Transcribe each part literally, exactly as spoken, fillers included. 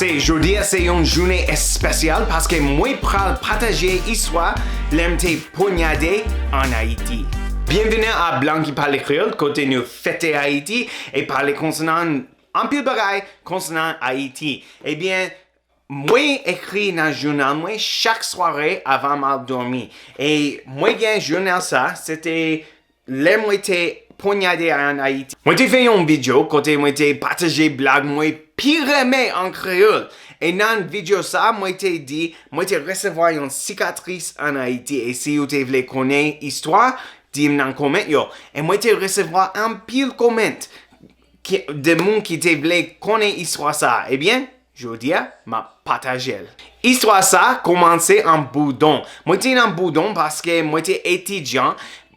Jodi a se yon jounen espesyal paske mwen pral pataje istwa lè m te ponyade ann Ayiti. Byenveni a Blan ki pale kreyòl, kote nou fete Ayiti e pale konsènan anpil bagay konsènan Ayiti. Ebyen, mwen ekri nan jounal mwen chak sware avan m al dòmi. E mwen gen jounal sa, se te lè mwen te ponyade ann Ayiti. Mwen te fè yon videyo kote mwen te pataje blag mwen pi renmen an kreyòl. E nan videyo sa, mwen te di, mwen te resevwa yon sikatris ann Ayiti. E si w te vle konnen istwa, di m nan kòmantè yo. E mwen te resevwa anpil kòmantè ki, de moun ki te vle konnen istwa sa. Ebyen, jodi a, m ap pataje l. Istwa sa kòmanse an Boudon. Mwen te nan Boudon paske mwen te etidyan,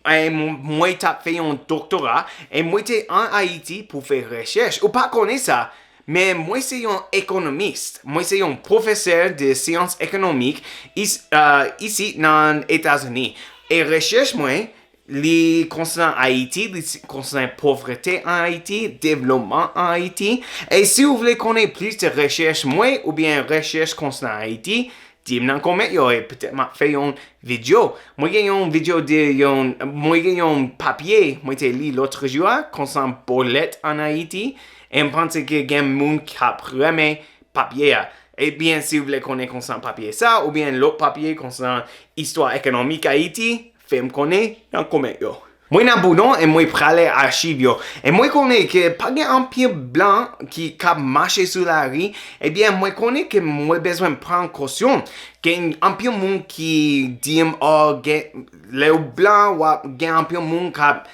e m-, mwen t ap fè yon doktora, e mwen te ann Ayiti pou fè rechèch. Ou pa konnen sa, men mwen se yon ekonomis. Mwen se yon pwofesè de syans ekonomik is-, euh, isi nan Etazini. E rechèch mwen, li konsènan Ayiti, li si-, konsènan povrete an Ayiti, devlopman an Ayiti. E si w vle konnen plis de rechèch mwen oubyen rechèch konsènan Ayiti, di m nan kòmantè yo e petèt m ap fè yon videyo. Mwen gen yon videyo de yon, mwen gen yon papye mwen te li lòt jou a konsènan bòlèt an Ayiti. E m panse ke gen moun k ap renmen papye a. Ebyen, si w vle konnen konsènan papye sa, oubyen lòt papye konsènan istwa ekonomik Ayiti, fè m konnen nan kòmantè yo. Mwen nan Boudon e mwen prale achiv yo. E mwen konnen ke pa gen anpil blan ki k ap mache sou lari. Ebyen, mwen konnen ke mwen bezwen pran kosyon. Gen anpil moun ki di m, "Oh, gen, lè w blan, w ap gen anpil moun k ap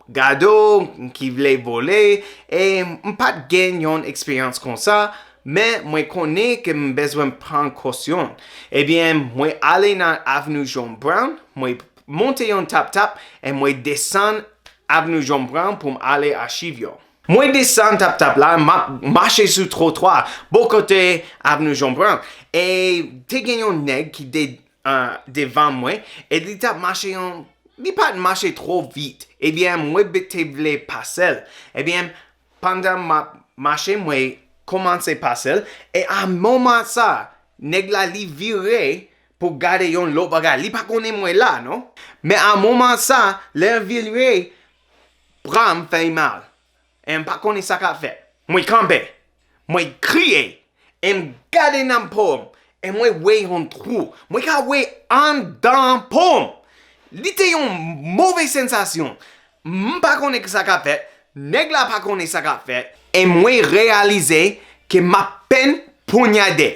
gade w, ki vle vòlè, e m pa t gen yon eksperyans konsa, men mwen konnen ke m bezwen pran kosyon." Ebyen, mwen ale nan Avenue John Brown, mwen monte yon tap-tap, e mwen desann Avenue John Brown pou m ale achiv yo. Mwen desann tap-tap la, m ap mache sou twotwa, bò kote Avenue John Brown, e te gen yon nèg ki de ah, devan mwen, e li t ap mache yon, li pa t mache twò vit. Ebyen, mwen be-, te vle pase l. Ebyen, pandan m ap mache, mwen kòmanse pase l, e a moman sa, nèg la li vire pou gade yon lòt bagay. Li pa konnen mwen la, non. Men a moman sa, lè l vire, bra m fè mal. E m pa konnen sa k ap fèt. Mwen kanpe. Mwen kriye. E m gade nan po m. E mwen wè yon twou. Mwen ka wè anndan po m. Li te yon move sansasyon. M pa konnen sa k ap fèt. Nèg la pa konnen sa k ap fèt. E mwen reyalize ke m ap pèn ponyade.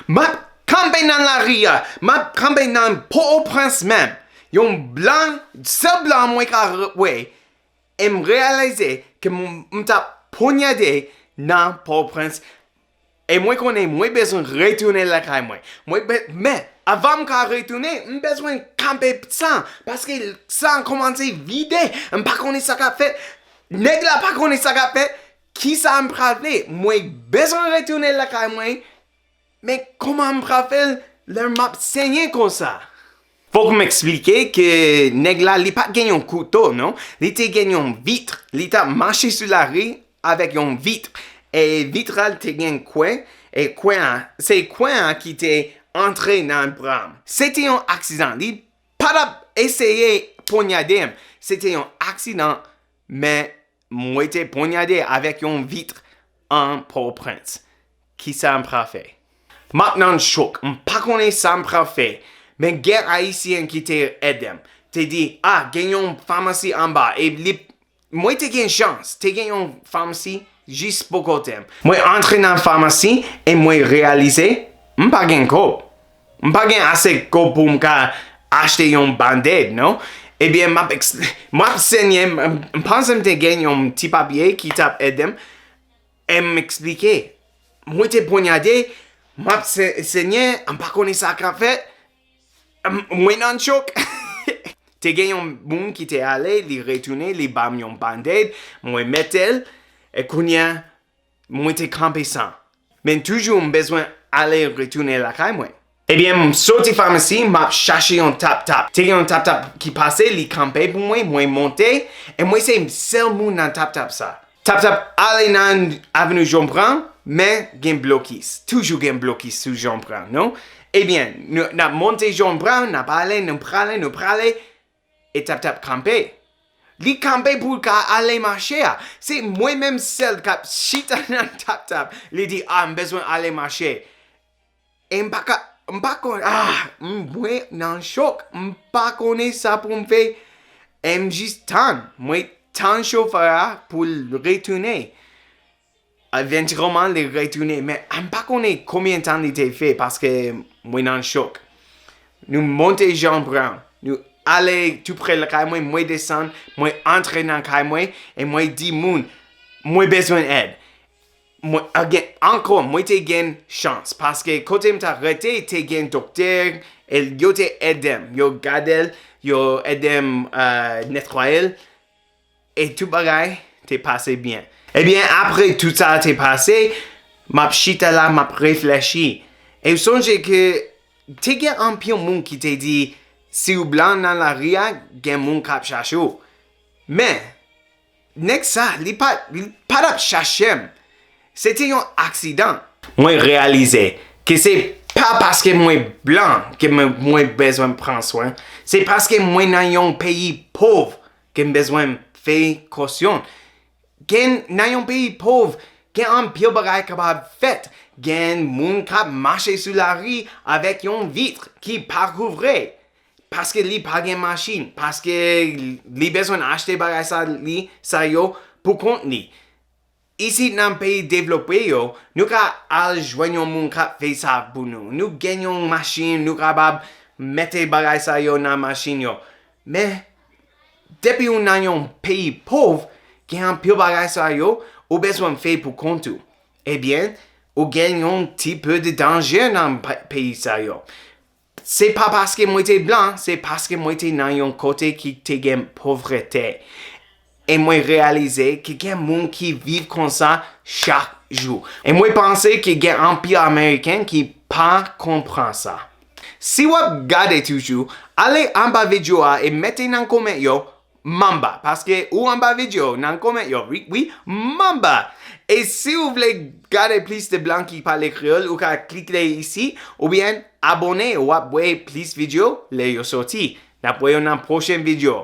M ap kanpe nan lari a. M ap kanpe nan Pòtoprens menm. Yon blan, sèl blan mwen ka wè. E m reyalize ke m, m t ap ponyade nan Pòtoprens. E mwen konnen mwen bezwen retounen lakay mwen. Mwen be-, men, avan m ka retounen, m bezwen kanpe san, paske san kòmanse vide. M pa konnen sa k ap fèt. Nèg la pa konnen sa k ap fèt. Kisa m pral fè? Mwen bezwen retounen lakay mwen. Men kòman m pral fè l lè m ap senyen konsa? Fòk m eksplike ke nèg la, li pa t gen yon kouto, non. Li te gen yon vit. Li t ap mache sou lari avèk yon vit. E vit la te gen kwen. E kwen an, se kwen an ki te antre nan bra m. Se te yon aksidan. Li pa t ap eseye ponyade m. Se te yon aksidan, men mwen te ponyade avèk yon vit an Pòtoprens. Kisa m pral fè? M ap nan chòk. M pa konnen sa m pral fè. Men gen Ayisyen ki te ede m. Te di, "Ah, gen yon famasi anba." E li, mwen te gen chans. Te gen yon famasi jis bò kote m. Mwen antre nan famasi e mwen reyalize m pa gen kòb. M pa gen ase kòb pou m ka achte yon bandèd, non? Ebyen, m ap eks-, m ap senyen, m, m panse m te gen yon ti papye ki t ap ede m. E m eksplike. Mwen te ponyade, m ap se-, senyen, m pa konnen sa k ap fèt. M, mwen nan chòk. Te gen yon moun ki te ale, li retounen, li ban m yon bandèd, mwen mete l, e kounye a, mwen te kanpe san. Men toujou m bezwen ale retounen lakay mwen. Ebyen, m soti famasi, m ap chache yon tap-tap. Te gen yon tap-tap ki pase, li kanpe pou mwen, mwen monte, e mwen se sèl moun nan tap-tap sa. Tap-tap ale nan Avenue John Brown, Men gen blokis. Toujou gen blokis sou John Brown, non? Ebyen, nou, n ap monte John Brown, n ap ale, nou prale, nou prale, e Tap Tap kanpe. Li kanpe pou l ka ale mache a. Se mwen menm sèl k ap chita nan Tap Tap. Li di, "Ah, m bezwen ale mache." E m pa ka, m pa konn, ah, m, mwen nan chòk. M pa konnen sa pou m fè. E m jis tann. Mwen tann chofè a pou l retounen. Evantileman, li retounen. Men m pa konnen konbyen tan li te fè paske mwen nan chòk. Nou monte John Brown. Nou ale tou pre lakay mwen, mwen desann, mwen antre nan kay mwen, e mwen di moun, mwen bezwen èd. Mwen, again, ankò, mwen te gen chans, paske kote m ta rete, te gen doktè, e yo te ede m, yo gade l, yo ede m, euh, netwaye l, e tout bagay te pase byen. Ebyen, apre tout sa te pase, m ap chita la, m ap reflechi. E w sonje ke te gen anpil moun ki te di, si w blan nan lari a, gen moun k ap chache w. Men, nèg sa, li pa, li pa t ap chache m. Se te yon aksidan. Mwen reyalize ke se pa paske mwen blan ke mwen, mwen bezwen pran swen. Se paske mwen nan yon peyi pòv ke m bezwen fè kosyon. Gen, nan yon peyi pòv, gen anpil bagay kapab fèt. Gen moun k ap mache sou lari avèk yon vit ki pa kouvri. Paske li pa gen machin, paske li bezwen achte bagay sa, li, sa yo pou kont li. Isit nan peyi devlope yo, nou ka al jwenn yon moun k ap fè sa pou nou. Nou gen yon machin, nou kapab mete bagay sa yo nan machin yo. Men, depi ou nan yon peyi pòv, gen anpil bagay sa yo, ou bezwen fè pou kont ou. Ebyen, ou gen yon ti pe de danje nan pe-, peyi sa yo. Se pa paske mwen te blan, se paske mwen te nan yon kote ki te gen povrete. E mwen reyalize ke gen moun ki viv konsa chak jou. E mwen panse ke gen anpil Ameriken ki pa konprann sa. Si w ap gade toujou, ale anba videyo a e mete nan kòmantè yo, mamba, paske ou anba videyo, nan kòmantè yo, wi, wi, mamba. E si w vle gade plis de blan ki pale kreyòl, ou ka klike isi, oubyen abòne, w ap wè plis videyo lè yo soti. N ap wè yo nan pwochen videyo.